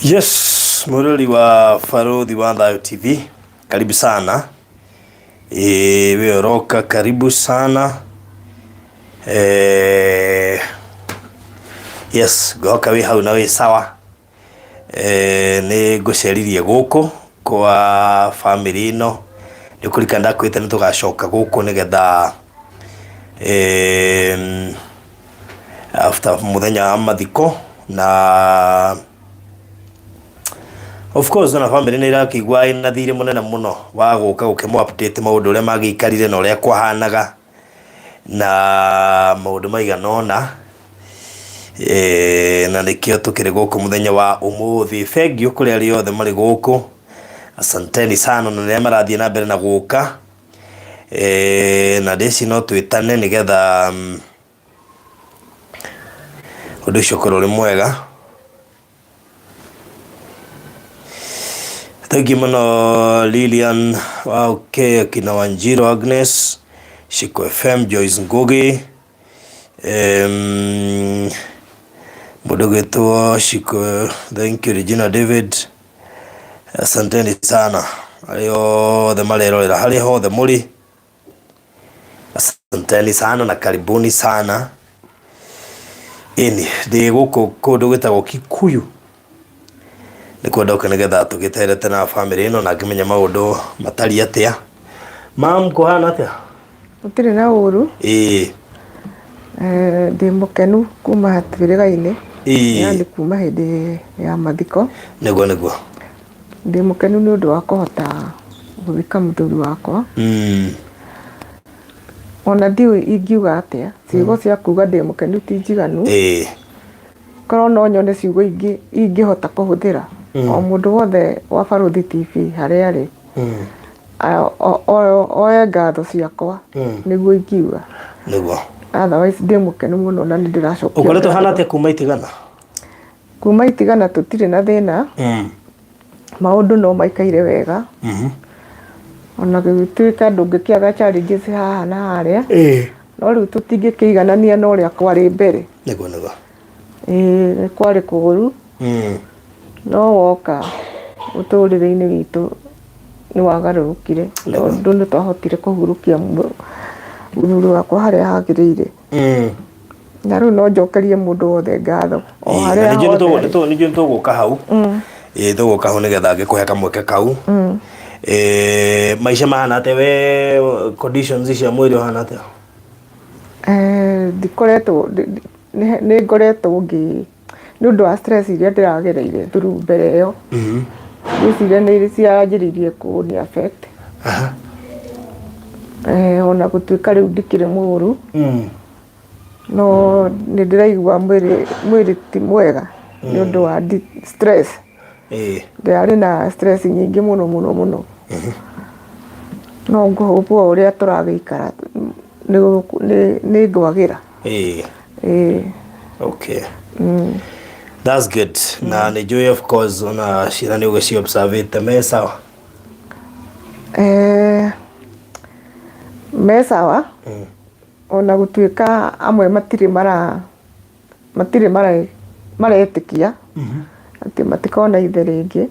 Yes, mwĩrori wa Barũthi wa Thayũ TV, karibu sana. E, we ũroka karibu sana. E, yes, ngũhoka wĩ hau na wĩ sawa. E, nĩ ngũceririe gũkũ kwa family ĩno. Nĩ ũkũririkana ndakwĩrĩte nĩ tũgacoka gũkũ nĩgetha e, after mũthenya wa mathiko na of course ona family nĩ irakĩigua ĩna thirĩ mũnene mũno wa gũka gũkĩmũ update maũndũ ũrĩa magĩikarire na ũrĩa kwahanaga na maũndũ maigana ũna. E, na nĩkĩo tũkĩrĩ gũkũ mũthenya wa ũmũthĩ. Thengiũ kũrĩ arĩa othe marĩ gũkũ, asanteni sana, na arĩa marathiĩ na mbere na gũka. E, na ndĩci no twĩtane nĩgetha ũndũ ũcio ũkorwo ũrĩ mwega. Thengiũ mũno Lilian wa okay, akina Wanjiro Agnes, Shiko FM, Joyce Ngugi, mũndũ ũgwĩtwo Shiko, thank you Regina David, asanteni sana arĩa othe marerorera harĩa hothe mũrĩ, asanteni sana na karibuni sana. Ĩni ndĩ gũkũ kũndũ gwĩtagwo Kikuyu nĩkuo ndoka nĩgetha tũgĩterete na family ĩno na ngĩmenya maũndũ matariĩ atĩa. Mam, kũhana atĩa? Gũtirĩ na ũru. Ĩĩ. Ndĩ mũkenu kuma hatwĩrĩga-inĩ. Yani kuma hĩndĩ ya mathiko. Nĩguo nĩguo. Ndĩ mũkenu nĩ ũndũ wa kũhota gũthika mũthuri wakwa. Ona ndiũĩ ingiuga atĩa, ciugo cia kuga ndĩ mũkenu ti njiganu. Korwo no nyone ciugo ingĩ ingĩhota kũhũthĩra. O mũndũ wothe wa Barũthi TV harĩa arĩ, oe ngatho ciakwa nĩguo ingiuga. Nĩguo. Otherwise ndĩ mũkenu mũno na nĩ ndĩracokia Ũkoretwo ngatho. hana atĩa kuma itigana? Kuma itigana tũtirĩ na thĩna. Maũndũ no maikaire wega. Ona gũgĩtuĩka ndũngĩkĩaga challenges haha na harĩa. No rĩu tũtingĩkĩiganania na ũrĩa kwarĩ mbere. Nĩguo nĩguo. Ĩĩ nĩ kwarĩ kũũru. No woka mũtũrĩre-inĩ witũ nĩ wagarũrũkire tondũ nĩ twahotire kũhurũkia mũthuri wakwa harĩa hagĩrĩire. Na rĩu no njokerie mũndũ wothe ngatho o harĩa hothe arĩ. Ningĩ nĩ tũgũka hau. Ĩĩ tũgũka hau nĩgetha ngĩkũhe kamweke kau. Maica mahana atĩa we, conditions cia mwĩrĩ ũhana atĩa? Ndikoretwo nĩ ngoretwo ngĩ nĩ ũndũ wa stress iria ndĩragereire through mbere ĩyo. Ngwĩciria nĩ cianjĩrĩirie kũni affect. Ona gũtuĩka rĩu ndikĩrĩ mũru. No nĩ ndĩraigua mwĩrĩ ti mwega nĩ ũndũ wa stress. Ndĩrarĩ na stress nyingĩ mũno mũno mũno. No ngũhope o ũrĩa tũragĩikara nĩ ngwagĩra. Ĩĩ. Okay. That's good. Na nĩ njũĩ of course ona ciana nĩ ũgĩci observe me sawa. Me sawa. Ona gũtuĩka amwe matirĩ mara matirĩ mara maretĩkia atĩ matikona ithe rĩngĩ.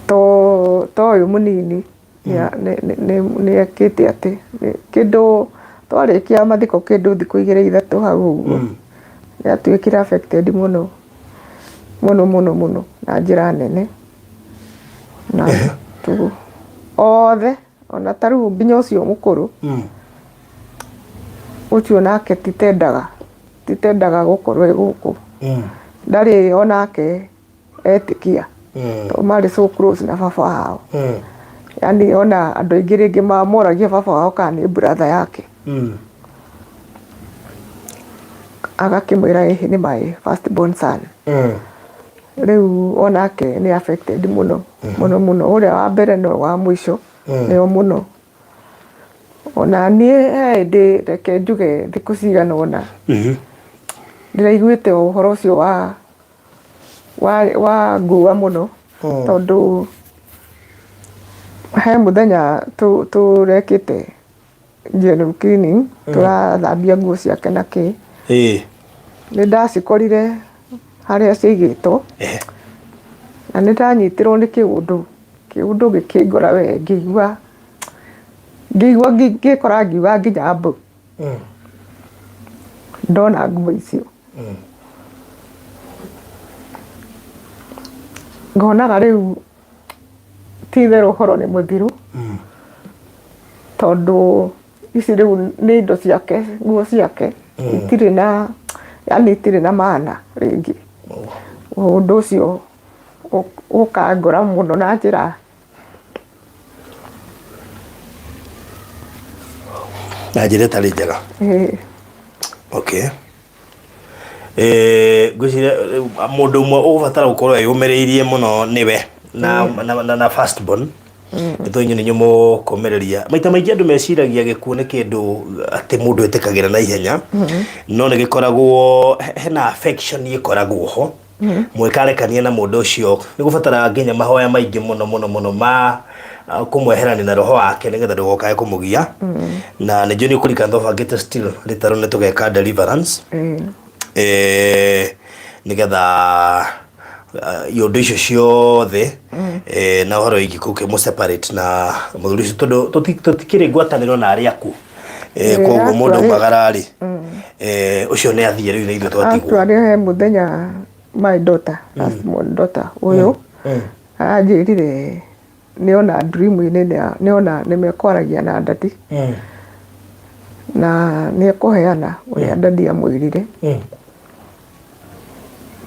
To ũyũ mũnini nĩ ekĩte atĩ kĩndũ twarĩkia mathiko kĩndũ thikũ igĩrĩ ithatũ hau ũguo nĩ atuĩkire affected mũno mũno mũno mũno na njĩra nene. Na othe ona ta rĩu nginya ũcio mũkũrũ ũcio nake titendaga gũkorwo e gũkũ. Ndarĩ onake etĩkia tondũ marĩ so close na baba wao. Yani ona andũ aingĩ rĩngĩ moragia baba wao kana nĩ brother yake. Agakĩmwĩra ĩhĩ nĩ my first born son. Rĩu onake nĩ affected mũno mũno mũno. Ũrĩa wa mbere na wa mũico nĩo mũno. Ona niĩ he hĩndĩ reke njuge thikũ cigana ũna ndĩraiguĩte ũhoro ũcio wa ngua mũno tondũ he mũthenya tũrekĩte general cleaning, tũrathambia nguo ciake na kĩ. Nĩ ndacikorire Harĩa ciaigĩtwo. Na nĩ ndanyitirwo nĩ kĩũndũ, kĩũndũ gĩkĩngora we, ngĩigua ngĩigua ngĩkora ngiuga nginya mbu. Ndona nguo icio. Ngonaga rĩu ti itherũ ũhoro nĩ mũthiru. Tondũ ici rĩu nĩ indo ciake, nguo ciake. Itirĩ na, yaani itirĩ na maana rĩngĩ. Ũndũ ũcio ũkangora mũno na njĩra na njĩra ĩtarĩ njega. Ĩĩ. Okay. Ngwĩciria mũndũ ũmwe ũgũbatara gũkorwo eyũmĩrĩirie mũno nĩwe na, na, na, na first born. Nĩ tondũ inyuĩ nĩ inyuĩ mũkũmĩrĩria. Maita maingĩ andũ meciragia gĩkuũ nĩ kĩndũ atĩ mũndũ etĩkagĩra na ihenya, no nĩ gĩkoragwo hena affection ĩkoragwo ho. Mũgĩkarekania na mũndũ ũcio nĩ gũbataraga nginya mahoya maingĩ mũno mũno mũno ma kũmweherania na roho wake nĩgetha ndũgokae kũmũgia. Na nĩ njũĩ nĩ ũkũririkana twabangĩte still rĩtarũ nĩ tũgeka deliverance. Nĩgetha iũndũ icio ciothe na ũhoro wĩgiĩ kũmũ separate na mũthuri ũcio tondũ tũtikĩrĩ ngwatanĩro na arĩa akuũ. Koguo mũndũ aumagara rĩ, ũcio nĩ athiĩ rĩu nĩ ithuĩ twatigwo. Actually he mũthenya my daughter, last born daughter ũyũ aranjĩrire nĩona dream-inĩ nĩona nĩmekwaragia na daddy na nĩekũheana ũrĩa daddy amwĩrire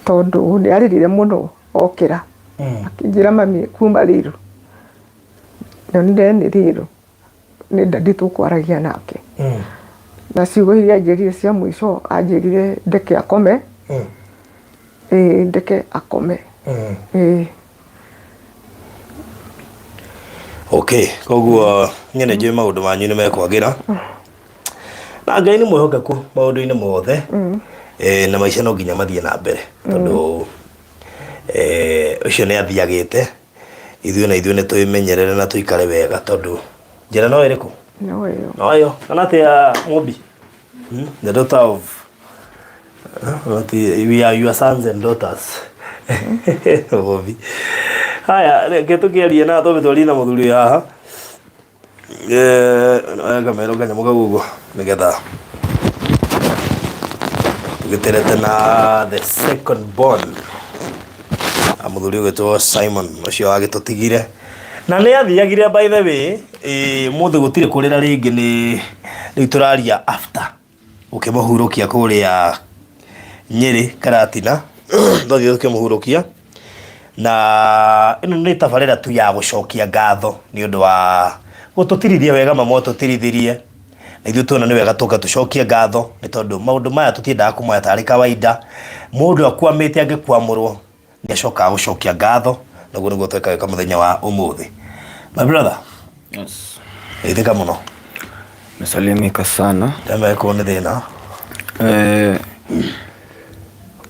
tondũ nĩarĩrire mũno okĩra akĩnjĩra mami kuma rĩrũ nyonire nĩ rĩrũ nĩ daddy tũkwaragia nake. Na ciugo iria anjĩrire cia mũico anjĩrire ndeke akome, ĩĩ ndeke akome, ĩĩ. Okay, koguo niĩ nĩ njũĩ maũndũ manyu nĩ mekwagĩra na Ngai nĩ mwĩhokeku maũndũ-inĩ mothe. Na maica no nginya mathiĩ na mbere tondũ ũcio nĩ athiagĩte, ithuĩ na ithuĩ nĩ twĩmenyerere na tũikare wega tondũ njĩra no ĩrĩkũ? No ĩyo. No ĩyo. Kana atĩa Mũmbi? The daughter of we are your sons and daughters. Mũmbi. Haya, reke tũkĩarie na twambe twarie na mũthuri ũyũ haha. Kamero kanyamũ kau ũguo nĩgetha tũgĩterete na the second born na mũthuri ũgwĩtwo Simon ũcio wagĩtũtigire na nĩ athiagire by the way. Mũthĩ gũtirĩ kũrĩra rĩngĩ, nĩ rĩu tũraria after ũkĩmũhurũkia kũrĩa Nyĩrĩ Karatina. Twathiĩ tũkĩmũhurũkia na ĩno nĩ tabarĩra tu ya gũcokia ngatho nĩ ũndũ wa gũtũtirithia wega mama ũtũtirithirie, na ithuĩ tuona nĩ wega tũke tũcokie ngatho nĩ tondũ maũndũ maya tũtiendaga kũmoya tarĩ kawaida. Mũndũ akwamĩte angĩkwamũrwo nĩ acokaga gũcokia ngatho, naguo nĩguo tweka wĩka mũthenya wa ũmũthĩ. My brother. Yes. Geithĩka mũno. Mesalimika sana. Ndamekwo nĩ thĩna.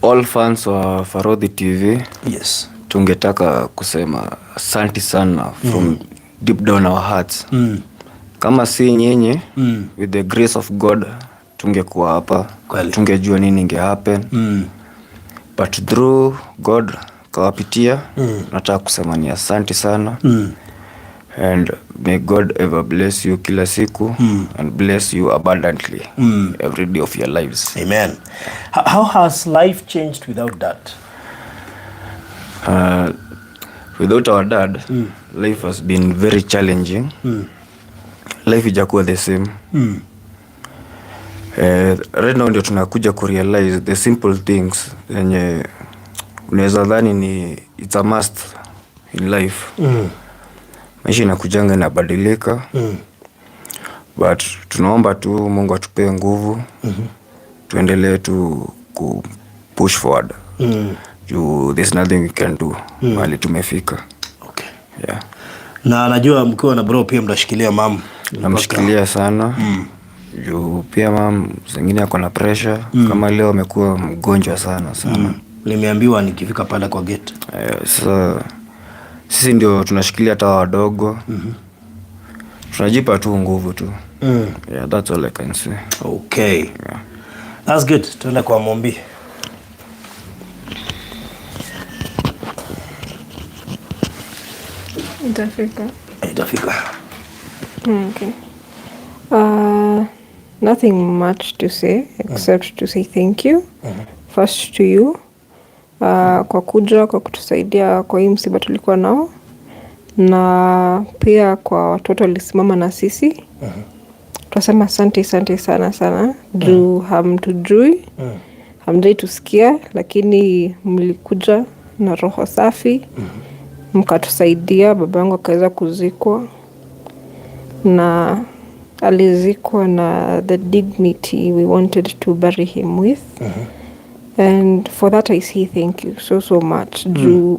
All fans wa Farodhi TV. Yes. Tungetaka kusema asanti sana from deep down our hearts. Kama si nyinyi, with the grace of God tungekuwa hapa. Kweli. Tungejua nini inge happen. But through God kawapitia, nataka kusema ni asanti sana. And may God ever bless you kila siku and bless you abundantly every day of your lives. Amen. How has life changed without dad? Without our dad, life has been very challenging. Life ijakuwa the same. Right now ndio tunakuja kurealize the simple things yenye unaweza dhani ni it's a must in life. Maisha inakujanga inabadilika. But tunaomba tu Mungu atupee nguvu. Tuendelee tu ku push forward. Juu there's nothing we can do. Mahali tumefika. Okay. Yeah. Na najua mkiwa na bro pia mtashikilia mam. Namshikilia sana. Juu pia mam zingine ako na pressure. Kama leo amekuwa mgonjwa sana sana. Nimeambiwa nikifika pale kwa gate. Sasa sisi ndio tunashikilia hata wadogo. Tunajipa tu nguvu tu. Yeah, that's all I can say. Okay. Yeah. That's good. Tuende kwa Mombi. Itafika. Itafika. Okay. Nothing much to say except to say thank you first to you kwa kuja kwa kutusaidia kwa hii msiba tulikuwa nao, na pia kwa watoto walisimama na sisi. Tunasema asante, asante sana sana juu hamtujui, hamjai tusikia, lakini mlikuja na roho safi mkatusaidia. Baba yangu akaweza kuzikwa na alizikwa na the dignity we wanted to bury him with, and for that I say thank you so so much, juu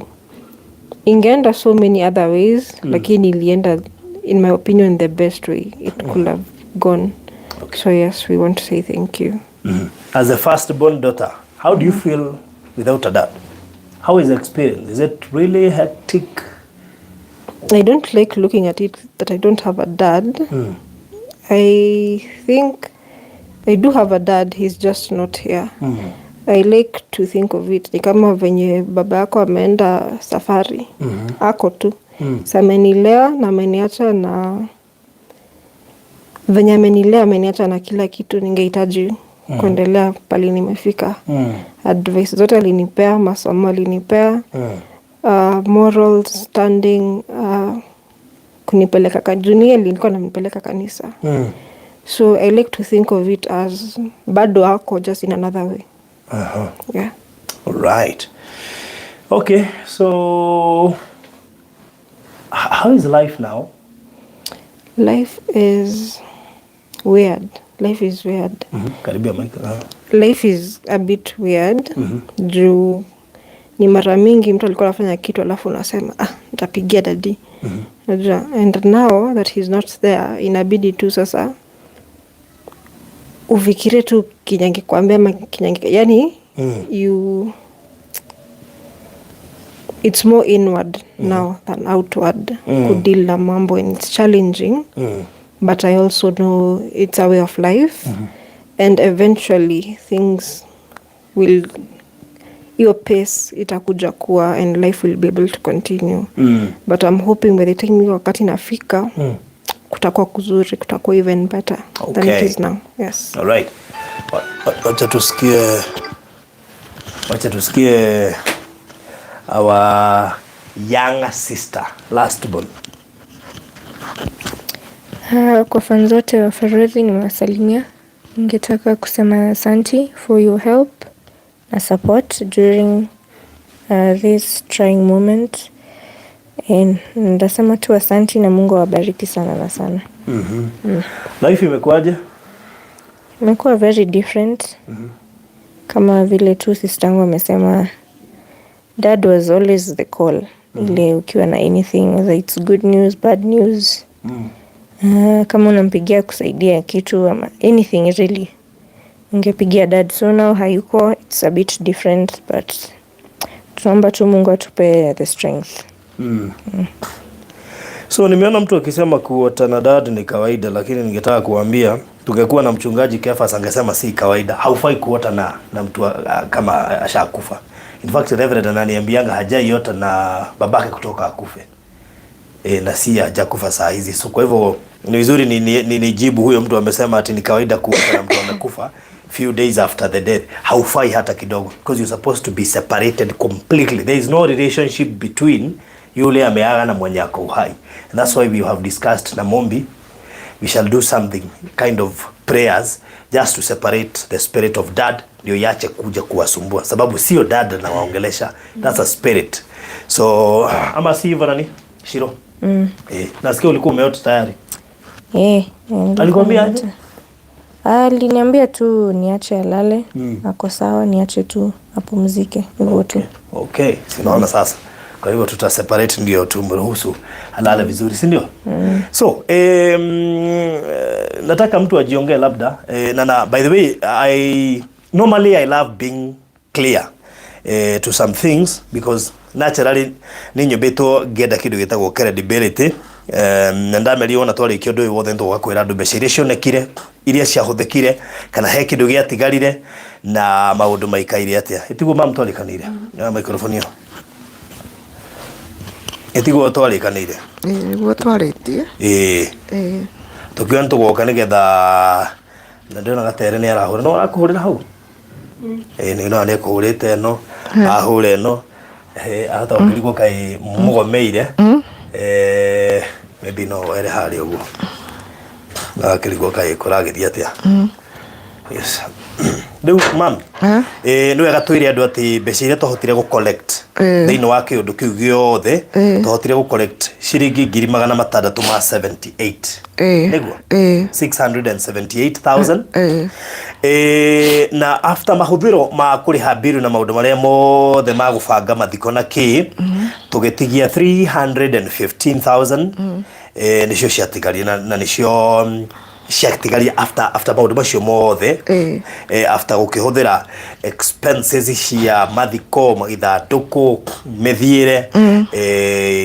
ingeenda so many other ways, lakini ilienda, in my opinion, the best way it could have gone. So yes, we want to say thank you. As a firstborn daughter, how do you feel without a dad? How is the experience? Is it really hectic? I don't like looking at it that I don't have a dad. I think I do have a dad, he's just not here. I like to think of it ni kama venye baba yako ameenda safari, ako tu. Sa amenilea na ameniacha na venye amenilea, ameniacha na kila kitu ningehitaji kuendelea pali nimefika. Advice zote alinipea, masomo alinipea, moral standing, kunipeleka junia alikuwa ananipeleka kanisa. So I like to think of it as bado ako, just in another way. Yeah. All right. Okay, so how is life now? Life is weird. Life is weird. Karibia mic. Life is a bit weird juu ni mara mingi mtu alikuwa anafanya kitu alafu unasema, "Ah, nitapigia daddy." Unajua, and now that he's not there, inabidi tu sasa ufikirie tu kinyange kuambia ama kinyange, yani you it's more inward now than outward kudeal na mambo, and it's challenging, but I also know it's a way of life and eventually things will, hiyo pace itakuja kuwa and life will be able to continue. But I'm hoping by the time hiyo wakati nafika, kutakuwa kuzuri, kutakuwa even better than it is now, yes. All right. Wacha tusikie our younger sister, last born. Kwa fans wote wa Farodhi nimewasalimia. Ningetaka kusema asanti for your help na support during this trying moment. And ndasema tu asanti na Mungu awabariki sana na sana. Life imekuwaje? Imekuwa very different. Kama vile tu sister yangu amesema, dad was always the call. Ile ukiwa na anything, whether it's good news, bad news. Kama unampigia kusaidia kitu ama anything really, ungepigia dad. So now hayuko, it's a bit different, but tunaomba tu Mungu atupe the strength. So nimeona mtu akisema kuota na dad ni kawaida, lakini ningetaka kuambia tungekuwa na mchungaji Kefas angesema si kawaida. Haufai kuota na mtu kama ashakufa. In fact, Reverend ananiambianga hajaiota na babake kutoka akufe. E, na si hajakufa saa hizi. So kwa hivyo ni vizuri nijibu huyo mtu amesema ati ni kawaida kuota na mtu amekufa few days after the death. Haufai hata kidogo, because you're supposed to be separated completely. There is no relationship between yule ameaga na mwenye ako uhai. And that's why we have discussed na Mombi, we shall do something kind of prayers just to separate the spirit of dad ndio iache kuja kuwasumbua, sababu sio dad anawaongelesha, that's a spirit. So ama si hivyo nani Shiro? Eh, nasikia ulikuwa umeota tayari. Eh, nilikuwa Alikwambia aje? nimeota. Aliniambia tu niache alale, ako sawa, niache tu apumzike, hivyo tu. Okay, sinaona sasa. Kwa hivyo tuta separate ndio tumruhusu alale vizuri, si ndio? So, nataka mtu ajiongee labda na by the way, I normally I love being clear to some things because naturally nĩ nyũmbĩtwo ngĩenda kĩndũ gĩtagwo credibility, na ndameria ona twarĩkia ũndũ ũyũ wothe nĩtũgoka kwĩra andũ mbeca iria cionekire, iria ciahũthĩkire, kana he kĩndũ gĩatigarire na maũndũ maikaire atĩa. Ĩtiguo mam twarĩkanĩire ya microphone ĩyo. Ĩtiguo twarĩkanĩire? Ĩĩ, nĩguo twarĩtie. Ĩĩ. Ĩĩ. Tũkiuga nĩ tũgoka nĩgetha, na ndĩrona gatere nĩ arahũra, no arakũhũrĩra hau. Ĩĩ, nĩ ndĩrona nĩ ekũhũrĩte ĩno, ahũra ĩno, ahota gũkĩrigwo kaĩ mũgomeire. Maybe no ere harĩa ũguo. Agakĩrigwo kaĩ kũragĩthiĩ atĩa. Yes. Rĩu mam, nĩ wega twĩre andũ atĩ mbeca iria twahotire gũ collect thĩinĩ wa kĩũndũ kĩu gĩothe, twahotire gũ collect ciringi 678,000. Nĩguo? 678,000. Na after mahũthĩro ma kũrĩha bill na maũndũ marĩa mothe ma gũbanga mathiko na kĩ, tũgĩtigia 315,000. Nĩcio ciatigarie na nĩcio ciatigarie after maũndũ macio mothe. After gũkĩhũthĩra expenses cia mathiko, ithandũkũ, mĩthiĩre,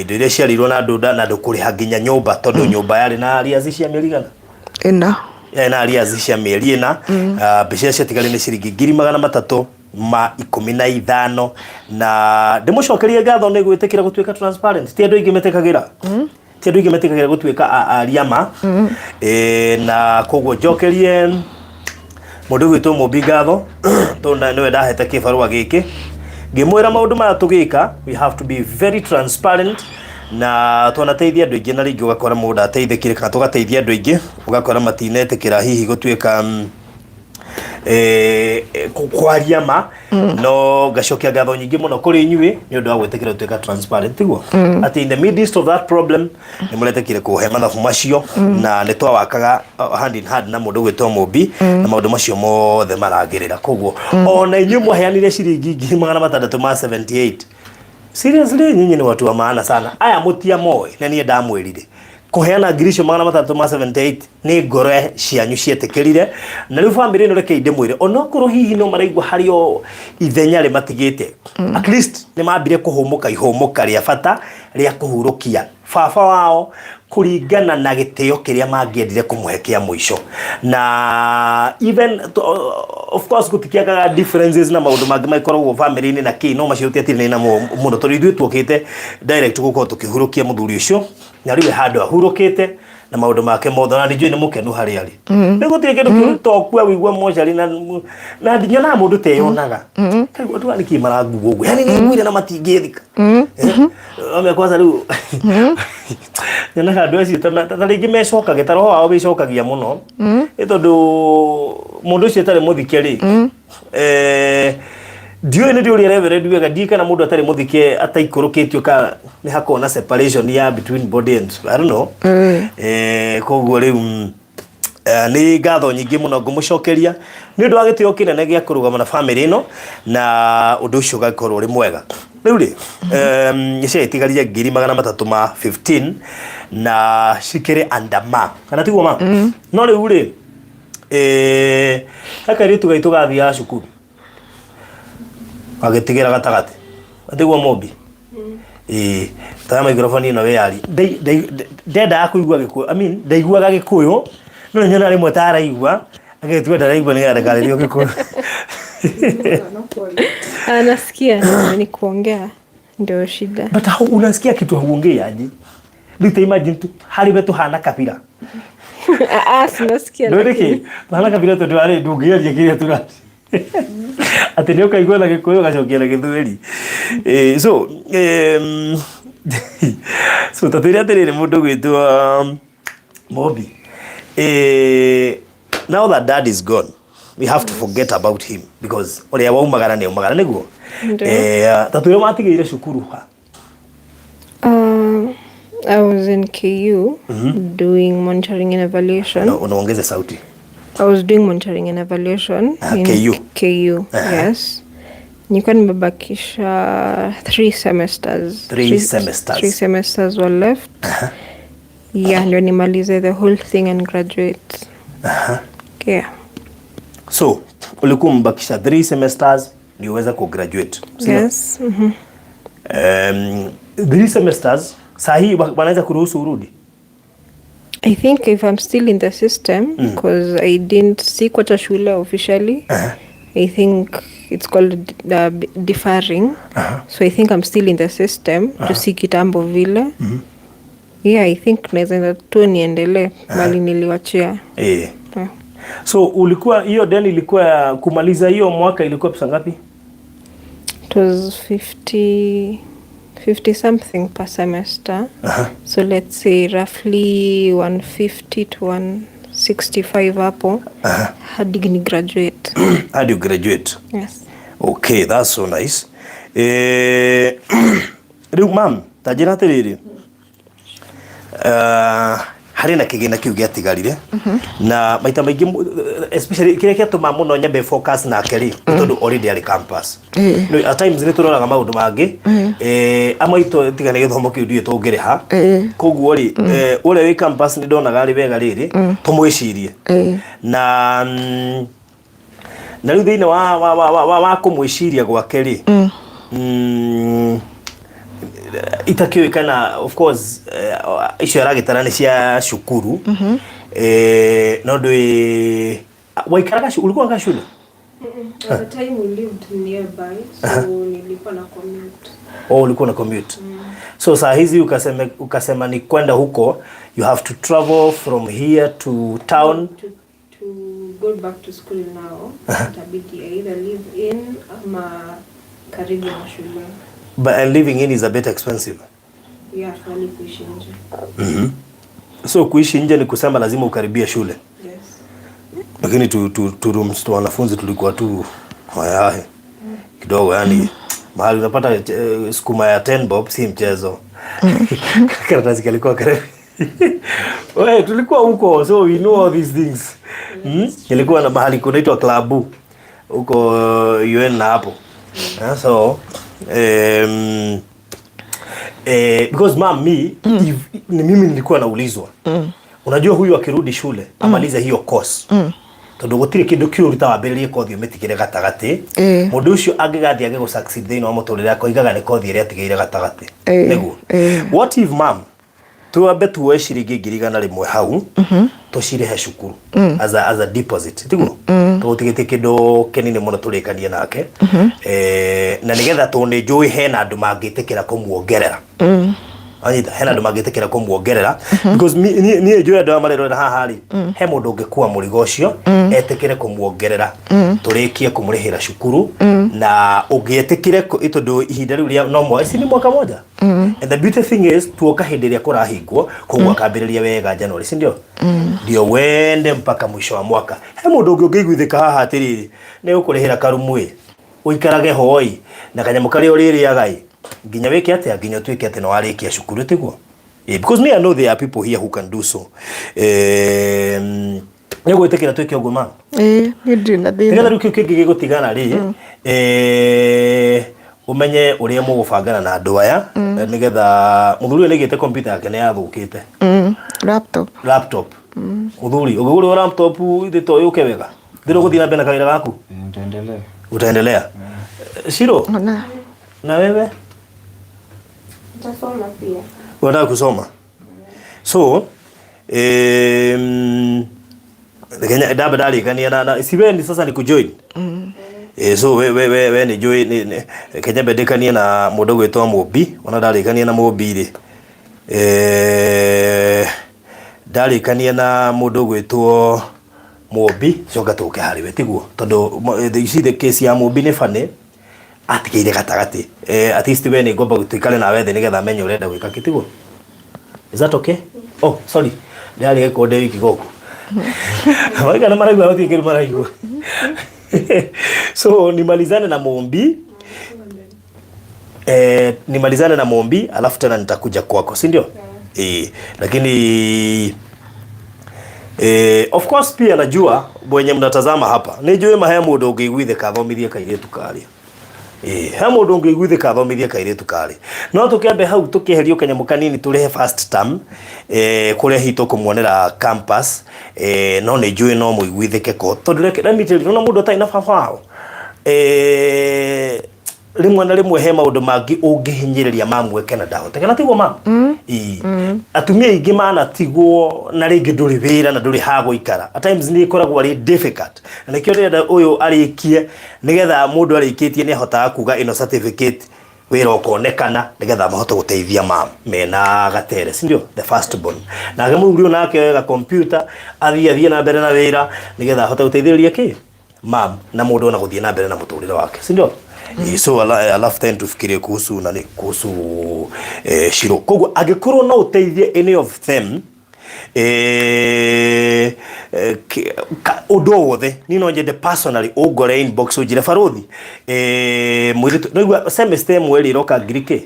indo iria ciarĩirwo na andũ na andũ kũrĩha nginya nyũmba, tondũ nyũmba yarĩ na arrears cia mĩeri igana? 4. Yarĩ na arrears cia mĩeri 4. Mbeca iria ciatigarire nĩ ciringi 315,000, na ndĩmũcokerie ngatho nĩ gwĩtĩkĩra gũtuĩka transparent. Ti andũ aingĩ metĩkagĩra, ti andũ aingĩ metĩkagĩra gũtuĩka aria ma. Na koguo njokerie mũndũ ũgwĩtwo Mũmbi ngatho, tondũ nĩwe ndahete kĩbarũa gĩkĩ ngĩmwĩra maũndũ maya tũgĩka, we have to be very transparent, na twanateithia andũ aingĩ na rĩngĩ ũgakora mũndũ ateithĩkire, kana tũgateithia andũ aingĩ ũgakora matinetĩkĩra hihi gũtuĩka kwaria ma. No ngacokia ngatho nyingĩ mũno kũrĩ inyuĩ nĩ ũndũ wa gwĩtĩkĩra gũtuĩka transparent, tiguo atĩ in the midst of that problem nĩ mũretĩkire kũhe mathabu macio, na nĩ twawakaga hand in hand na mũndũ ũgwĩtwo Mũmbi na maũndũ macio mothe maragĩrĩra. Koguo ona inyuĩ mwaheanire ciringi 678,000, seriously, nyinyi ni watu wa maana sana. Aya mũtiamoĩ, na niĩ ndamwĩrire kũheana 678,000 nĩ ngoro cianyu cietĩkĩrire. Na rĩu bamĩrĩ ĩno, rekei ndĩmwĩre, onokorwo hihi no maraigua harĩ o ithenya rĩmatigĩte, at least nĩ mambire kũhũmũka ihũmũka rĩa bata rĩa kũhurũkia baba wao kũringana na gĩtĩo kĩrĩa mangĩendire kũmũhe kĩa mũico. Na even of course gũtikĩagaga differences na maũndũ mangĩ magĩkoragwo family-inĩ na kĩ, no macio tũtiatirĩ namo mũno, tondũ ithuĩ tuokĩte direct gũkorwo tũkĩhurũkia mũthuri ũcio, na rĩu handũ ahurũkĩte na maũndũ make mothe, na ndijũĩ nĩ mũkenu harĩa arĩ. Rĩu gũtirĩ kĩndũ kĩũru tokua wĩigua mocarĩ na ndinyonaga mũndũ teyonaga. Kaigua andũ aya nĩkĩ marangua ũguo, yani nĩ nguire na matingĩthika. Ame kwanza rĩu nyonaga andũ acio ta rĩngĩ mecokagia, ta roho wao wĩcokagia mũno, nĩ tondũ mũndũ ũcio atarĩ mũthike rĩ, ndiũĩ nĩ ndĩũria reverend wega, ndiũĩ kana mũndũ atarĩ mũthike ataikũrũkĩtio ka nĩ hakoragwo na separation ya between body and, I don't know. Koguo rĩu nĩ ngatho nyingĩ mũno ngũmũcokeria nĩ ũndũ wa gĩtĩo kĩnene gĩa kũrũgama na family ĩno, na ũndũ ũcio ũgakorwo ũrĩ mwega. Rĩu rĩ, nĩ ciagĩtigarire 315,000 na cikĩrĩ andama, kana tiguo ma? No rĩu rĩ, he kairĩtu gaitũ gathiaga cukuru gagĩtigĩra gatagatĩ, atiguo Mũmbi? Ĩĩ, toya microphone ĩno wĩyarie. Ndendaga kũigua Gĩkũyũ, I mean, ndaiguaga Gĩkũyũ, no nĩ nyonaga rĩmwe ta araigua agĩtua ndaraigua nĩgetha ndakarĩrio Gĩkũyũ. Nasikia, ni kuongea ndio shida. But how unasikia kitu hauongei aje? Rĩu ta imagine tu harĩ we tũhana kabira. Ah, sinasikia. Ndũĩ nĩkĩ tũhana kabira? Tondũ arĩ ndũngĩaria kĩrĩa tũraria, atĩ nĩ ũkaigua na Gĩkũyũ ũgacokia na Gĩthweri. So ta twĩre atĩrĩrĩ, mũndũ gwĩtwo Mobi, now that dad is gone, we have to forget about him, because ũrĩa waumagara nĩ aumagara, nĩguo? Ndio. Ta twĩre watigĩire cukuru ha? I was in KU doing monitoring and evaluation. No, unaongeze sauti. I was doing monitoring and evaluation in KU. KU, yes. Nilikuwa nimebakisha 3 semesters. Three semesters. 3 semesters were left. Yeah, ndio nimalize the whole thing and graduate. Yeah. So ulikuwa umebakisha 3 semesters ndio uweze kugraduate, sio? Yes. 3 semesters, saa hii wanaweza kuruhusu urudi? I think if I'm still in the system, because I didn't sikuacha shule officially, I think it's called deferring. So I think I'm still in the system. Uh-huh. Si kitambo vile. Yeah, I think naweza enda tu niendelee mali niliwachia. Yeah. So ulikuwa, hiyo deni ilikuwa ya kumaliza hiyo mwaka ilikuwa pesa ngapi? It was 50 something per semester. So let's say roughly 150 to 165 hapo hadi ni graduate. Hadi you graduate. Yes. Okay, that's so nice. Rĩu mam, ta njĩra atĩrĩrĩ, harĩ na kĩgĩna kĩu gĩatigarire na maita maingĩ especially kĩrĩa kĩatũma mũno nyambe focus nake rĩ, nĩ tondũ already arĩ campus. No, at times nĩ tũroraga maũndũ mangĩ, amwe aitũ tiga nĩ gĩthomo kĩu ndiũĩ tũngĩrĩha. Koguo rĩ, ũrĩa wĩ campus nĩ ndonaga arĩ wega rĩrĩ tũmwĩcirie na na rĩu thĩinĩ wa kũmwĩciria gwake rĩ, itakĩũĩ kana of course, icio aragĩtara nĩ cia cukuru, no ndũĩ waikaraga ulikuwa unakaa shule? At the time we lived nearby, so nilikuwa na commute. Oh, ulikuwa na commute. So saa hizi ukasema ni kwenda huko, you have to travel from here to town. To go back to school now, itabidi I either live in ama karibu na shule. But living in is a bit expensive. Yeah, afadhali kuishi nje. So kuishi nje ni kusema lazima ukaribia shule. Yes. Lakini tu rooms tu wanafunzi tulikuwa tu hayahe kidogo, yani mahali unapata sukuma ya 10 bob si mchezo. Karatasi kalikuwa karibu. We, tulikuwa huko, so we know all these things. Ilikuwa na mahali kunaitwa klabu huko UN na hapo. Yeah, so because mam me, if, ni mimi nilikuwa naulizwa, unajua huyu akirudi shule amalize hiyo course, tondu gutiri kindu kiuru ta wambĩrĩrie kothi ũmĩtigĩre gatagatĩ. Mũndũ ũcio angĩgathiĩ age gũ-succeed thĩinĩ wa mũtũrĩre, akoigaga nĩ kothi ĩrĩa atigĩire gatagatĩ. Nĩguo. What if, mam, twambe tuoe ciringi 100,000 hau tũcirĩhe cukuru as a deposit, tiguo tũgũtigĩtie kĩndũ kĩnini mũno tũrĩkanie nake, na nĩgetha tondũ nĩ njũĩ hena andũ mangĩtĩkĩra kũmuongerera. Anyita, hena andũ mangĩtĩkĩra kũmuongerera, because niĩ njũĩ andũ aya marerorera haha rĩ, he mũndũ ũngĩkua mũrigo ũcio etĩkĩre kũmuongerera tũrĩkie kũmũrĩhĩra cukuru, na ũngĩetĩkĩre tondũ ihinda rĩu rĩa no mwa ici nĩ mwaka moja, and the beauty thing is tuoka hĩndĩ ĩrĩa kũrahingwo, koguo akambĩrĩria wega January, si ndio? Ndio wende mpaka mwisho wa mwaka. He mũndũ ũngĩ ũngĩiguithĩka haha atĩrĩrĩ, nĩ ũkũrĩhĩra karumu ĩ, ũikarage hoi na kanyamũ karĩa ũrĩrĩaga ĩ, nginya wĩke atĩa, nginya ũtuĩke atĩ nĩ warĩkia cukuru, tiguo? Because me, I know there are people here who can do so. Nĩ gwĩtĩkĩra twĩke ũguo, ma? Ĩĩ, niĩ ndirĩ na Nĩgetha thĩna. Rĩu kĩu kĩngĩ gĩgũtigana rĩ, ũmenye ũrĩa mũgũbangana na andũ aya, nĩgetha mũthuri ũyũ nĩaigĩte kompyuta yake nĩ yathũkĩte. Laptop. Laptop. Mũthuri, ũngĩgũrĩrwo laptop ithe to yũke wega, thĩrĩ ũgũthiĩ na mbere na kawĩra gaku? Nitaendelea. Utaendelea. Shiro, Ona. na wewe? Nitasoma pia. Unataka kusoma, so Kenya ndamba ndarĩkania na si we ni sasa ni kujoin. So we nĩ njũĩ Kenya mbendekanie na mũndũ gwĩtwo Mũmbi, ona ndarĩkania na Mũmbi rĩ, ndarĩkania na mũndũ gwĩtwo Mũmbi, coka tũke harĩ we, tiguo? Tondũ you see, the case ya Mũmbi nĩ funny, atigĩire gatagatĩ. At least we nĩ ngomba tũikare nawe thĩ nĩgetha amenye ũrenda gwĩka kĩ, tiguo? Is that okay? Oh, sorry, ndĩrarĩ gĩkonde wiki gũkũ maigana maraigua, gũtirĩ kĩndũ maraigua. So nimalizane na Mumbi, nimalizane na Mumbi, alafu tena nitakuja kwako, si ndio? Lakini of course pia najua mwenye mnatazama hapa, nĩ ma he mũndũ ũngĩiguithĩka athomithie kairĩtu karĩa. He mũndũ ũngĩiguithĩka athomithie kairĩtu karĩa, no tũkĩambe hau tũkĩeherio kanyamũ kanini tũrĩhe first term, kũrĩa hihi tũkũmuonera campus, no nĩ njũĩ no mũiguithĩke ko, tondũ reke let me tell you, ona mũndũ atarĩ na baba wao, Rĩmwe na rĩmwe he maũndũ mangĩ ũngĩhinyĩrĩria mamweke na ndahoteka, na tiguo ma? Ĩĩ. Atumia aingĩ manatigwo na rĩngĩ ndũrĩ wĩra na ndũrĩ ha gũikara. At times nĩ ĩkoragwo arĩ difficult, na nĩkĩo ndĩrenda ũyũ arĩkie, nĩgetha mũndũ arĩkĩtie nĩ ahotaga kuga ĩno certificate, wĩra ũkonekana, nĩgetha mahote gũteithia mam mena gatere, si ndio? The first born nake mũthuri ũyũ nake oe ga computer, athiĩ na mbere na wĩra, nĩgetha ahote gũteithĩrĩria kĩ mam na mũndũ ona gũthiĩ na mbere na mũtũrĩre wake, si ndio? So alafu then tufikirie kuhusu nani, kuhusu Shiro. Koguo angĩkorwo no ũteithie any of them ũndũ o wothe, niĩ no nyende personally ũngore inbox, ũnjĩre, "Barũthi, mũirĩtu noigua semester ĩmwe ĩrĩ ĩroka ngiri kĩ,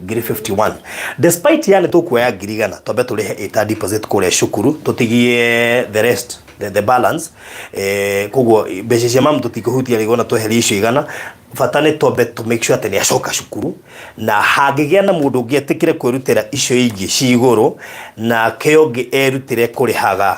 ngiri 51." Despite yani tũkuoya 100,000, twambe tũrĩhe ĩta deposit kũrĩa cukuru, tũtigie the rest, the balance. Koguo mbeca cia mamu tũtikũhutia rĩgo na tweherie icio 100. Bata nĩ twambe to make sure atĩ nĩ acoka cukuru, na hangĩgĩa na mũndũ ũngĩ etĩkĩre kwĩrutĩra icio ingĩ ci igũrũ, nake ũngĩ erutĩre kũrĩhaga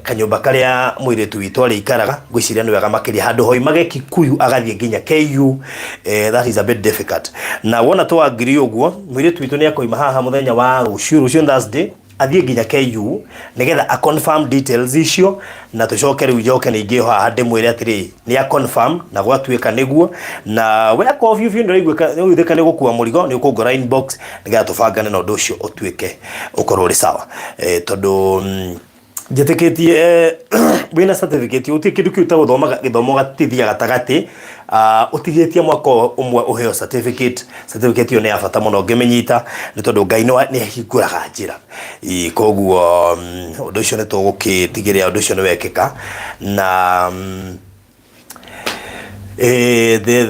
kanyũmba karĩa mũirĩtu witũ arĩikaraga, ngwĩciria nĩ wega makĩria handũ hoimage Kikuyu agathiĩ nginya KU. That is a bit difficult. Na wona twangiri ũguo, mũirĩtu witũ nĩ akoima haha mũthenya wa rũciũ, rũciũ Thursday, athiĩ nginya KU nigetha a confirm details icio, na tucoke rĩu njoke ningĩ haha ndĩmwĩre atĩrĩ nĩ a confirm na gwatuĩka nĩguo. Na we akorwo biũ biũ nĩũraiguĩka nĩũgũithĩka nĩ gũkua mũrigo, nĩ ũkũngora inbox nĩgetha tũbangane na ũndũ ũcio ũtuĩke ũkorwo ũrĩ sawa, tondũ njĩtĩkĩtie wĩna certificate gũtirĩ kĩndũ kĩu ta gũthoma gĩthomo gatithia gatagatĩ, ũtigĩtie mwaka ũmwe ũheo certificate. Certificate ĩyo nĩ ya bata mũno ngĩmĩnyita, nĩ tondũ Ngai nĩ ahingũraga njĩra. Ĩ, koguo ũndũ ũcio nĩ tũgũkĩtigĩrĩra ũndũ ũcio nĩ wekĩka. Na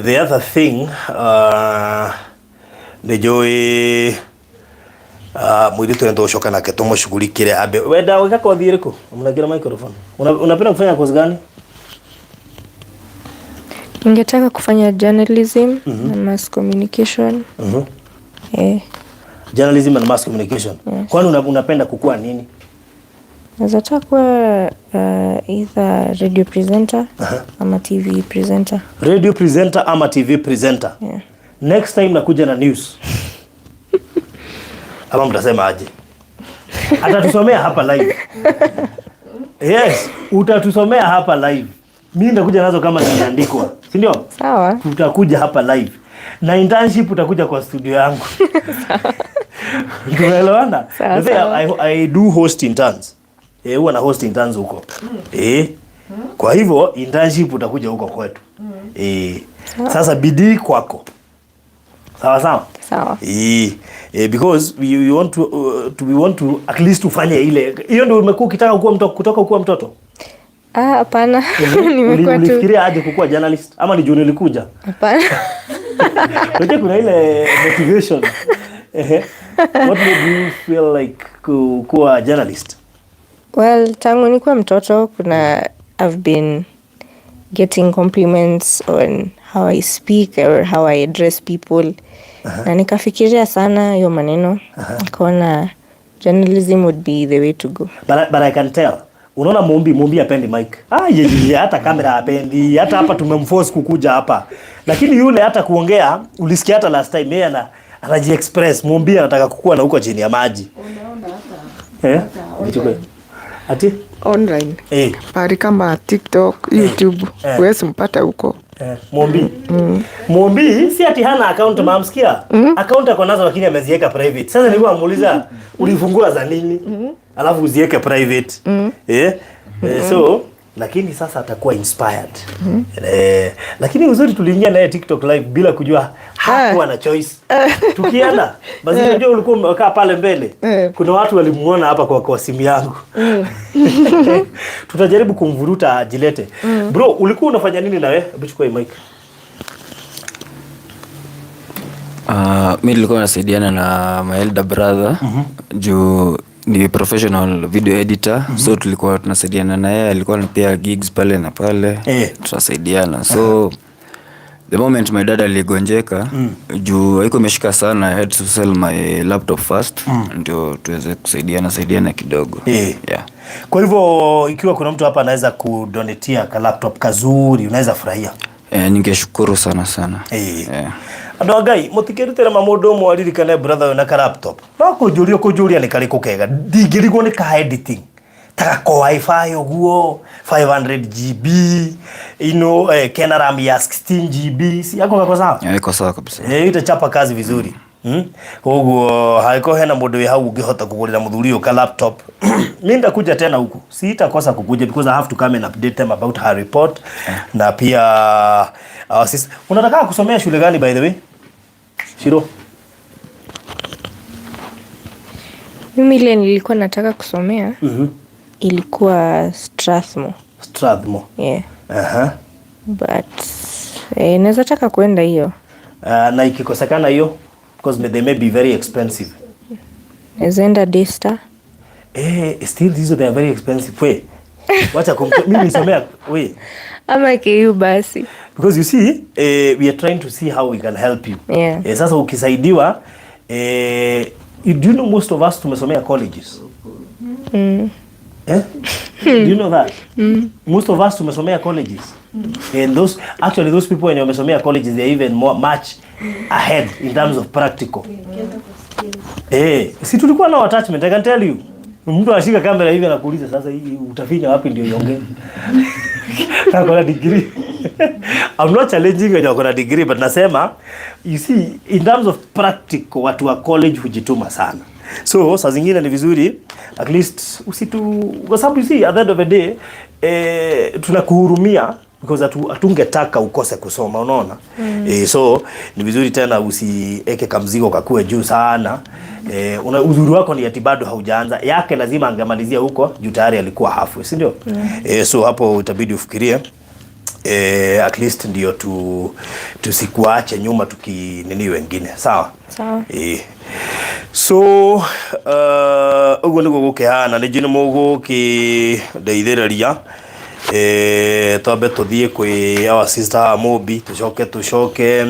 the other thing, nĩ njũĩ mũirĩtu nĩ tũgũcoka nake tũmũshughulikire ambe wenda gwĩka kothi ĩrĩkũ. Mnagĩra microphone. Unapenda kufanya kozi gani? Ningetaka kufanya journalism na mass communication. Journalism and mass communication. Kwani unapenda kukua nini? Naweza taka kuwa either radio presenter ama TV presenter. Radio presenter ama TV presenter? Yeah. Next time nakuja na news, ama mtasema aje? Atatusomea hapa live. Yes, utatusomea hapa live. Mimi nitakuja nazo kama zimeandikwa, si ndio? Sawa. Tutakuja hapa live na internship, utakuja kwa studio yangu. Tumeelewana? Sawa, The thing, sawa. I do host interns. Huwa na host interns huko. Kwa hivyo internship utakuja huko kwetu. Sasa bidii kwako. Sawa sawa. Sawa. Because we want to at least ufanye ile, hiyo ndio umekuwa ukitaka kuwa mtoto kutoka kuwa mtoto. Ah, hapana. Nimekuwa tu Ulifikiria aje kukuwa journalist ama ni juu nilikuja? Hapana. Unajua kuna ile motivation. Ehe. What made you feel like kuwa journalist? Well, tangu nikuwa mtoto kuna I've been getting compliments on how I speak or how I address people. Na nikafikiria sana hiyo maneno. Nikaona journalism would be the way to go. But I can tell. Unaona Mumbi hapendi mic. Ah, ye, ye, ye, hata kamera hapendi. Hata hapa tumemforce kukuja hapa. Lakini yule hata kuongea, ulisikia hata last time yeye anaji express. Mumbi anataka kukua na huko chini ya maji. Unaona hata Eh? Nichukue. Ati? Online pahali kama TikTok, YouTube, huwezi mpata huko. Mumbi. Mumbi si ati hana account, mamsikia? Account ako nazo lakini ameziweka private. Sasa nilikuwa namuuliza, ulifungua za nini? Alafu uziweke private. So lakini sasa atakuwa inspired. Lakini uzuri tuliingia naye TikTok live bila kujua, hakuwa na choice. Tukienda basi, unajua ulikuwa umekaa pale mbele. Kuna watu walimuona hapa kwa simu yangu. Tutajaribu kumvuruta ajilete. Bro, ulikuwa unafanya nini na wewe? Hebu chukua hii mic. Mi nilikuwa nasaidiana na my elder brother juu ni professional video editor, so tulikuwa tunasaidiana na yeye. Alikuwa na pia gigs pale na pale, tunasaidiana. So the moment my dad aligonjeka, juu haiko imeshika sana, I had to sell my laptop first ndio tuweze kusaidiana saidiana kidogo. Yeah. Kwa hivyo ikiwa kuna mtu hapa anaweza kudonetia ka laptop kazuri, unaweza furahia? Ningeshukuru sana sana. Andũ a Ngai, mũtikĩrutĩre ma mũndũ ũmwe aririkane brother ũyũ na ka laptop. No kũnjũria kũnjũria nĩ karĩkũ kega, ndingĩrigwo nĩ ka editing ta gako wifi ũguo 500 GB kena RAM ya 16 GB, si yako kako sawa? Iko sawa kabisa. Itachapa kazi vizuri. Koguo hangĩkorwo hena mũndũ wĩ hau ũngĩhota kũgũrĩra mũthuri ũyũ ka laptop, mi nitakuja tena huku, sitakosa kukuja because I have to come and update them about her report. Na pia our sister, unataka kusomea shule gani, by the way, Shiro? Mimi ile nilikuwa nataka kusomea ilikuwa Strathmore. Strathmore. Yeah. But naweza taka kwenda hiyo. Na ikikosekana hiyo, because they may be very expensive? Naweza enda Daystar. Still these, they are very expensive. We wacha mimi nisomea we Ama KU basi. Because you see, we are trying to see how we can help you. Sasa ukisaidiwa, do you know most of us tumesomea colleges? Eh? Do you know that? Most of us tumesomea colleges. And those, actually those people wenye wamesomea colleges, they are even more much ahead in terms of practical. Si tulikuwa na attachment, I can tell you. Mtu ashika kamera hivi anakuuliza, "Sasa hii utafinya wapi ndio iongee?" Na ako na degree. I'm not challenging wenye wako na degree, but nasema, you see, in terms of practical, watu wa college hujituma sana. So saa zingine ni vizuri at least usitu, kwa sababu you see, at the end of the day, tunakuhurumia because hatungetaka ukose kusoma, unaona? So ni vizuri tena usieke kamzigo kakue juu sana. Uzuri wako ni ati bado haujaanza yake, lazima angemalizia huko juu tayari alikuwa halfway, si ndio? So hapo itabidi ufikirie, at least ndio tu tusikuache nyuma tukinini wengine, sawa? Sawa. So ũguo nĩguo gũkĩhana, nĩ njũĩ nĩ mũgũkĩndeithĩrĩria. Twambe tũthiĩ kwĩ our sister haha Mũmbi, tũcoke tũcoke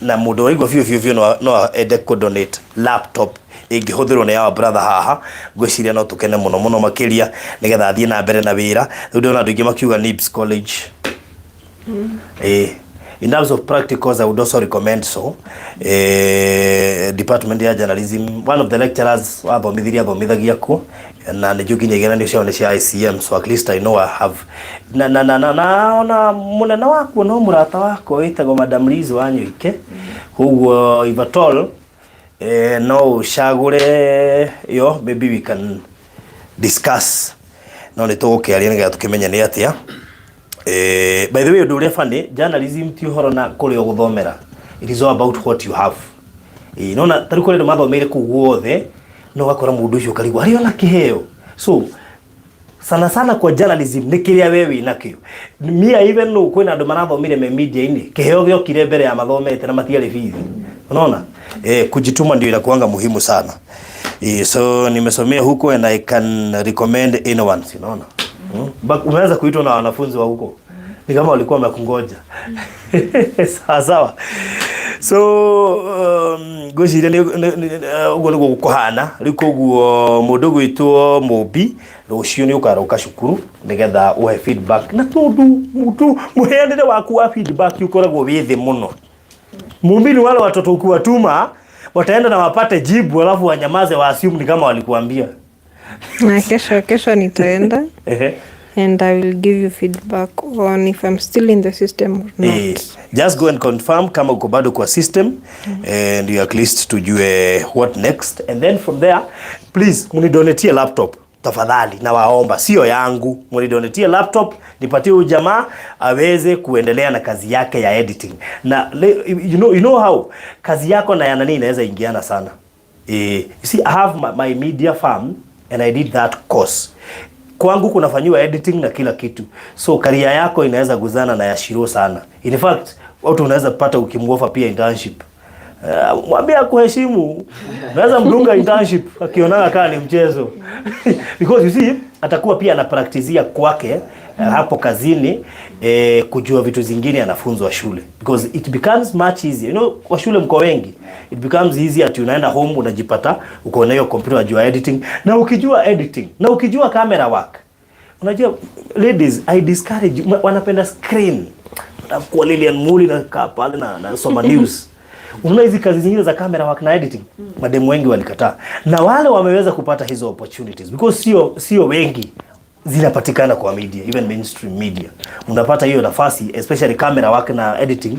na mũndũ waigua biũ biũ biũ no ende kũ donate laptop ĩngĩhũthĩrwo nĩ our brother haha, ngwĩciria no tũkene mũno mũno makĩria nĩgetha athiĩ na mbere na wĩra. Rĩu ndĩrona andũ aingĩ makiuga Nibs College. In terms of practicals, I would also recommend so. Department ya journalism, one of the lecturers wathomithirie athomithagia kuo na nĩ njũĩ nginya igeranio ciao nĩ cia ICM, so at least I know I have na ona mũnene wakuo no mũrata wakwa wĩtagwo Madam Liz Wanyoike, koguo if at all, no ũcagũre yo, maybe we can discuss, no nĩ tũgũkĩaria nĩgetha tũkĩmenye nĩ atĩa. By the way, ũndũ ũrĩa funny, journalism ti ũhoro na kũrĩa ũgũthomera, it is all about what you have. Nona tarĩu kũrĩ andũ mathomeire kũu guothe, no ũgakora mũndũ ũcio ũkarigwo arĩ ona kĩheo. So sana sana kwa journalism nĩ kĩrĩa we wĩ nakĩo. Me, I even know kwĩna andũ marathomire me media-inĩ, kĩheo gĩokire mbere ya mathomete na matiarĩ bithi, unaona? Kujituma ndio inakuanga muhimu sana. So nimesomea huko and I can recommend anyone, unaona? Umeanza kuitwa na wanafunzi wa huko, ni kama walikuwa wamekungoja. Sawa sawa. So ngwĩciria ũguo nĩguo gũkũhana rĩu. Koguo mũndũ gwĩtwo Mũmbi, rũciũ nĩ ũkaroka cukuru nĩgetha ũhe feedback, na tondũ mũndũ mũheanĩre waku wa feedback ũkoragwo wĩ thĩ mũno. Mũmbi ni wale watoto ukiwatuma wataenda na wapate jibu alafu wanyamaze, wa assume ni kama walikuambia. Na kesho nitaenda and I will give you feedback on if I'm still in the system or not. Just go and confirm kama uko bado kwa system and you at least tujue what next, and then from there, please munidonetie laptop tafadhali, na waomba, sio yangu, munidonetie laptop nipatie huyu jamaa aweze kuendelea na kazi yake ya editing. Na you know how kazi yako na ya nani inaweza ingiana sana. You see, I have my media firm and I did that course. Kwangu kunafanyiwa editing na kila kitu, so career yako inaweza guzana na ya Shiro sana. In fact, watu unaweza pata ukimwofa pia internship. Mwambie akuheshimu, unaweza mdunga internship akionana kaa ni mchezo, because you see, atakuwa pia anapraktizia kwake hapo kazini, kujua vitu zingine anafunzwa shule, because it becomes much easier. Kwa shule mko wengi, it becomes easier ati unaenda home unajipata uko na hiyo computer, unajua editing, na ukijua editing na ukijua camera work, unajua ladies, I discourage, wanapenda screen. Nataka kuwa Lilian Muli na kaa pale na nasoma news. Unaona hizi kazi zingine za camera work na editing, mademu wengi walikataa, na wale wameweza kupata hizo opportunities because sio wengi zinapatikana kwa media, even mainstream media unapata hiyo nafasi, especially camera work na editing.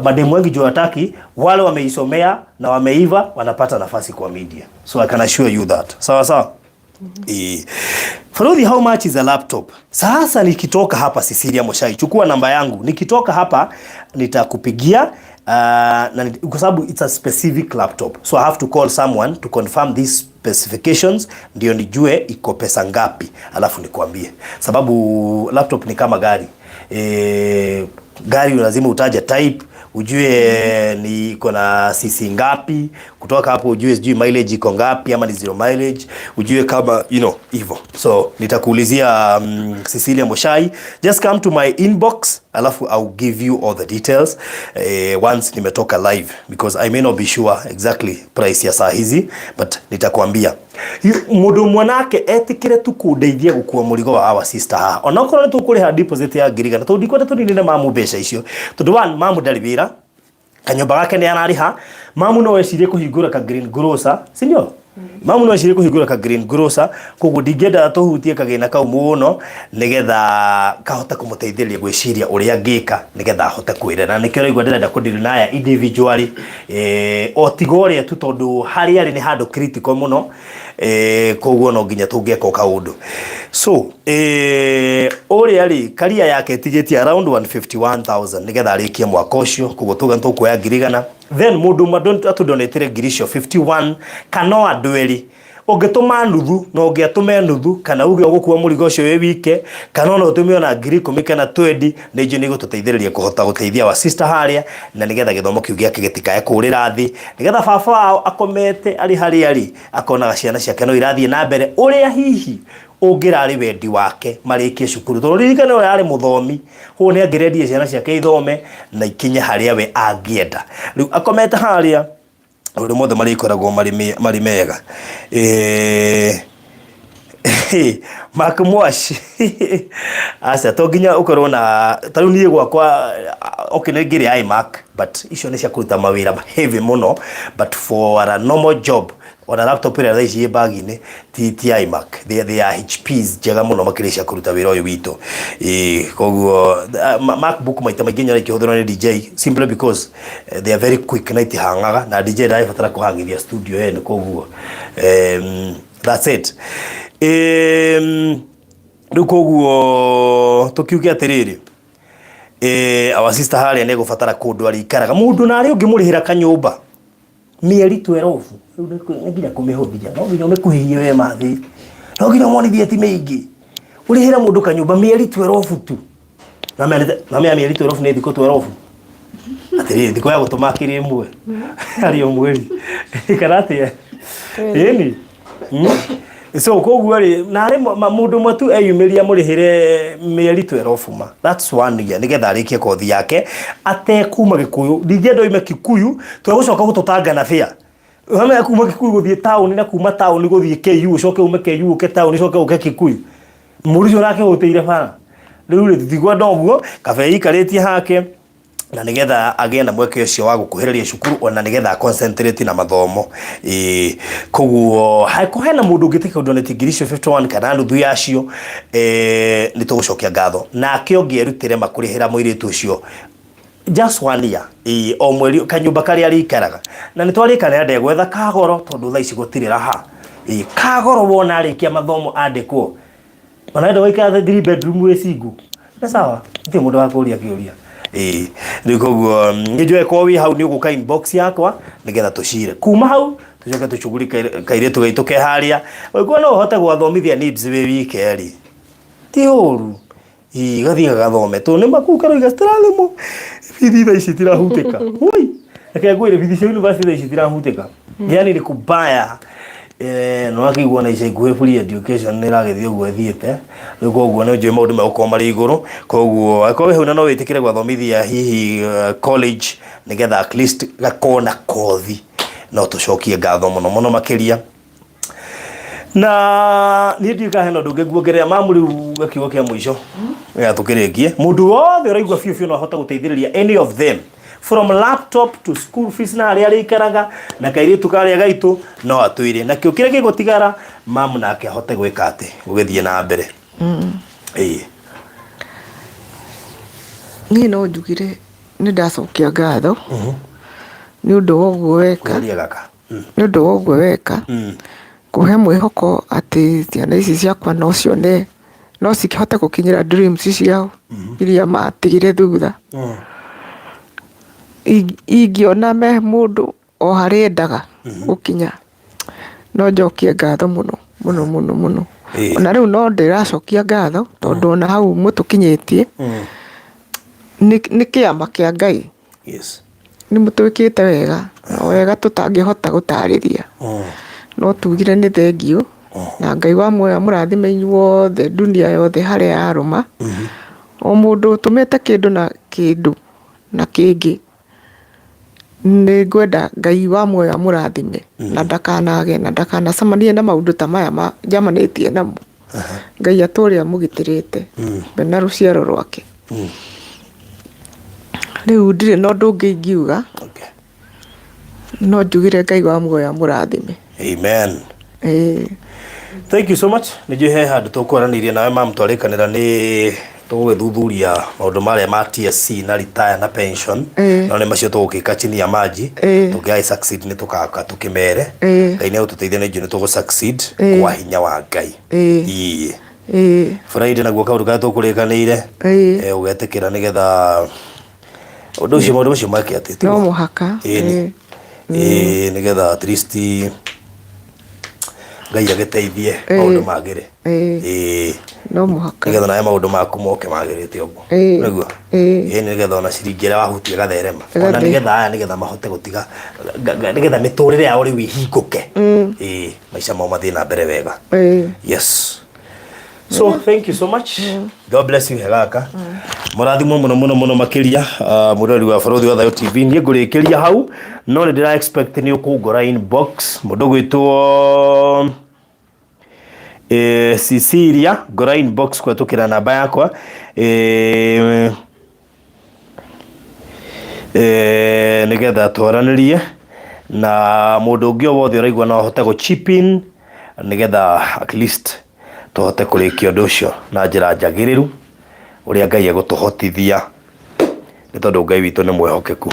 Mademu wengi juu hataki, wale wameisomea na wameiva wanapata nafasi kwa media, so I can assure you that. Sawa sawa. Farodhi, how much is a laptop? Sasa nikitoka hapa, Cecilia Moshai, chukua namba yangu. Nikitoka hapa nitakupigia na kwa sababu it's a specific laptop. So I have to call someone to confirm these specifications ndio nijue iko pesa ngapi, alafu nikwambie. Sababu laptop ni kama gari. Gari lazima utaje type, ujue ni iko na cc ngapi, kutoka hapo ujue sijui mileage iko ngapi ama ni zero mileage, ujue kama hivyo. So nitakuulizia Cecilia Moshai, just come to my inbox alafu I'll give you all the details once nimetoka live, because I may not be sure exactly price ya saa hizi, but nitakwambia. Mundu mwanake etikire tu kundeithia gukua murigo wa our sister haha, onakorwo nĩ tũkũrĩha deposit ya 100,000, tondũ ndikwenda tũninĩre mamu mbeca icio, tondũ one, mamu ndarĩ wĩra, kanyũmba gake nĩ ararĩha. Mamu no ecirie kũhingũra ka green grocer, si ndio? Mamu no ecirie kũhingũra ka green grocer, koguo ndingĩenda tũhutie kagĩna kau mũno, nĩgetha kahote kũmũteithĩrĩria gwĩciria ũrĩa angĩka nĩgetha ahote kwĩrera. Na nĩkĩo ũraigua ndĩrenda kũdeal naya individually, o tiga ũrĩa tu, tondũ harĩa arĩ nĩ handũ critical mũno, koguo no nginya tũngĩka o kaũndũ. So ũrĩa rĩ karia yake ĩtigĩtie around 151,000 nĩgetha arĩkie mwaka ũcio, koguo tuga nĩ tũkuoya 100,000, then mũndũ ũmwe atũdonatĩre ngiri icio 51, kana o andũ erĩ. Ũngĩtũma nuthu na ũngĩatũme nuthu, kana uge ũgũkua mũrigo ũcio wĩ wike, kana ona ũtũme ona 10,000 kana 20, nĩ njũĩ nĩ igũtũteithĩrĩria kũhota gũteithia wa sister harĩa, na nĩgetha gĩthomo kĩu gĩake gĩtikae kũrĩra thĩ, nĩgetha baba wao akomete arĩ harĩa arĩ akonaga ciana ciake no irathiĩ na mbere ũrĩa hihi ũngĩrarĩ wendi wake marĩkie cukuru, tondũ ririkane ũrĩa arĩ mũthomi, koguo nĩ angĩrendire ciana ciake ithome na ikinye harĩa we angĩenda. Rĩu akomete harĩa, maũndũ mothe marĩkoragwo marĩ mega. Mark Mwash, aca, to nginya ũkorwo na ta rĩu niĩ gwakwa, okay, nĩ ngĩrĩ iMac, but icio nĩ cia kũruta mawĩra heavy mũno, but for a normal job, ona laptop ĩrĩa thaa ici ĩ bag-inĩ ti iMac, they are HPs njega mũno makĩria cia kũruta wĩra ũyũ witũ. Koguo MacBook maita maingĩ nyona ikĩhũthĩrwo nĩ DJ, simply because they are very quick na itihang'aga, na DJ ndarabatara kũhang'ithia studio ĩno, koguo that's it. Rĩu koguo tũkiuge atĩrĩrĩ, our sister harĩa nĩ egũbatara kũndũ arĩikaraga, mũndũ na arĩa ũngĩmũrĩhĩra kanyũmba mĩeri 12, rĩu nĩ nginya kũmĩhũthia, no nginya ũmĩkuhĩhie we mathi, no nginya ũmonithie ti mĩingĩ, ũrĩhĩre mũndũ kanyũmba mĩeri 12 tu. Na mea mĩeri 12 nĩ thikũ 12, atĩrĩrĩ, thikũ ya gũtũma akĩrĩ ĩmwe harĩ o mweri kana atĩa? Ĩni. So koguo rĩ, narĩ mũndũ ũmwe tu eyumĩria mũrĩhĩre mĩeri 12 ma, that's one year, nĩgetha arĩkie kothi yake atekuma Gĩkũyũ. Ndingĩenda oime Kikuyu, twegũcoka gũtũtanga na bĩa hamwe kuma Kikuyu gũthiĩ taũni, na kuma taũni gũthiĩ KU, ũcoke ume KU ũke taũni, ũcoke ũke Kikuyu, mũndũ ũcio nake ũtĩire bara. Rĩu rĩ, tũtikwenda ũguo, kaba eikarĩtie hake, na nigetha agĩe na mweke ũcio wa gũkuhĩrĩria cukuru, ona nigetha concentrate na mathomo. Ĩĩ, koguo hangĩkorwo hena mũndũ ũngĩtĩka kũdonate ngiri icio 51 kana nuthu yacio, nĩ tũgũcokia ngatho. Nake ũngĩ erutĩre makũrĩhĩra mũirĩtu ũcio just one year, ĩĩ, o mweri kanyũmba karĩa arĩikaraga, na nĩ twarĩkanĩra ndegwetha kagoro, tondũ thaa ici gũtirĩ raha. Ĩĩ, kagoro wona arĩkia mathomo andĩkwo, ona enda gũikara three bedroom wĩ single, nĩ sawa, gũtirĩ mũndũ wa kũria kĩũria. Ĩĩ, rĩu koguo nĩ njũĩ korwo wĩ hau nĩ ũgũka inbox yakwa nĩgetha tũcire kuma hau, tũcoke tũcuguri kairĩtu gaitũ ke harĩa. Ũngĩkorwo no ũhote gwathomithia NIBS wĩ wike rĩ, ti ũru. Ĩĩ, gathiĩ gagathome, tondũ nĩ makuu karoiga citirathimwo bithi thaa ici itirahutĩka. Woi, reke ngwĩre, bithi cia university thaa ici itirahutĩka, yani ni kubaya. No akĩigua na ica ikuhĩ free education nĩ ĩragĩthiĩ ũguo ĩthiĩte rĩu, koguo nĩ njũĩ maũndũ megũkorwo marĩ igũrũ. Koguo angĩkorwo wĩ hau na no wĩtĩkĩre gwathomithia hihi college, nĩgetha at least gakorwo na kothi, no tũcokie ngatho mũno mũno makĩria. Na niĩ ndiũĩ kana hena ũndũ ũngĩ nguongerera. Mamu, rĩu gakiugo kĩa mũico. Nĩgetha tũkĩrĩkie mũndũ wothe ũraigua biũ biũ no ahote gũteithĩrĩria any of them from laptop to school fees na harĩa arĩikaraga na kairĩtu karĩa gaitũ no atwĩre nakĩo kĩrĩa gĩgũtigara mamu nake ahote gwĩka atĩ gũgĩthiĩ na mbere. Ĩĩ. Niĩ no njugire nĩ ndacokia ngatho nĩ ũndũ wa ũguo weka. Kweheria gaka. Nĩ ũndũ wa ũguo weka kũhe mwĩhoko atĩ ciana ici ciakwa no cione, no cihote gũkinyĩra dreams ciao iria matigire thutha. Ingĩona me mũndũ o harĩa endaga gũkinya, no njokie ngatho mũno mũno mũno mũno. Ona rĩu no ndĩracokia ngatho tondũ ona hau mũtũkinyĩtie nĩ kĩama kĩa Ngai. Nĩ mũtwĩkĩte wega, na wega tũtangĩhota gũtarĩria. No tugire nĩ thengiũ, na Ngai wa muoyo amũrathime inyuothe dunia yothe harĩa yarũma. O mũndũ ũtũmĩte kĩndũ na kĩndũ na kĩngĩ, nĩ ngwenda Ngai wa muoyo amũrathime na ndakanage na ndakanacemanie na maũndũ ta maya njamanĩtie namo. Ngai atũre amũgitĩrĩte we na rũciaro rwake. Rĩu ndirĩ na ũndũ ũngĩ ingiuga. No njugire Ngai wa muoyo amũrathime. Amen. Ĩĩ. Thank you so much. Nĩ njũĩ he handũ tũkwaranĩirie nawe mam twarĩkanĩra nĩ tũgũgĩthuthuria maũndũ marĩa ma TSC na retire na pension. No nĩ macio tũgũgĩka chini ya maji. Tũngĩaga succeed nĩ tũgaka tũkĩmere. Ngai nĩ egũtũteithia nĩ njũĩ nĩ tũgũ succeed kwa hinya wa Ngai. Ĩĩ. Friday naguo kaũndũ karĩa tũkũrĩkanĩire ũgetĩkĩra nĩgetha ũndũ ũcio maũndũ macio make atĩ No mũhaka. Ĩĩ ĩĩ nĩgetha at least Ngai agĩteithie maũndũ magĩre. Ĩĩ. No mũhaka. Nĩgetha nawe maũndũ maku moke magĩrĩte ũguo. Nĩguo. Ĩĩ nĩgetha ona ciringi ĩrĩa wahutia ĩgatherema. Ona nĩgetha aya nĩgetha mahote gũtiga nĩgetha mĩtũrĩre yao rĩu ĩhingũke. Ĩĩ maica mao mathiĩ na mbere wega. Yes. So thank you so much. God bless you hegaka. Mũrathimwo mũno mũno mũno makĩria mũrori wa Barũthi wa Thayũ TV. Niĩ ngũrĩkĩria hau no nĩ ndĩra expect nĩ ũkũngora inbox mũndũ gwĩtwo Cecilia ngora inbox kũhetũkĩra namba yakwa nĩgetha twaranĩrie na mũndũ ũngĩ o wothe ũraigua no ahote gũ chip in nĩgetha at least tũhote kũrĩkia ũndũ ũcio na njĩra njagĩrĩru ũrĩa Ngai egũtũhotithia nĩ tondũ Ngai witũ nĩ mwĩhokeku.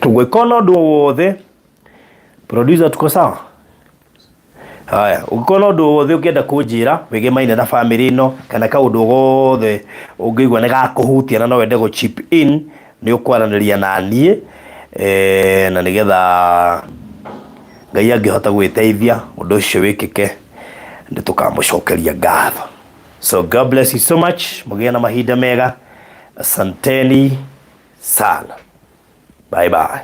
Tũngĩkorwo na ũndũ o wothe, producer tuko sawa? Haya, ũngĩkorwo na ũndũ o wothe ũngĩenda kũnjĩra wĩgemaine na bamĩrĩ ĩno kana kaũndũ o gothe ũngĩigua nĩ gakũhutia na no wende gũ chip in nĩ ũkwaranĩria na niĩ na nĩgetha Ngai angĩhota gũgĩteithia ũndũ ũcio wĩkĩke nĩ tũkamũcokeria ngatho. So God bless you so much, mũgĩe na mahinda mega. Asanteni sana. Bye bye.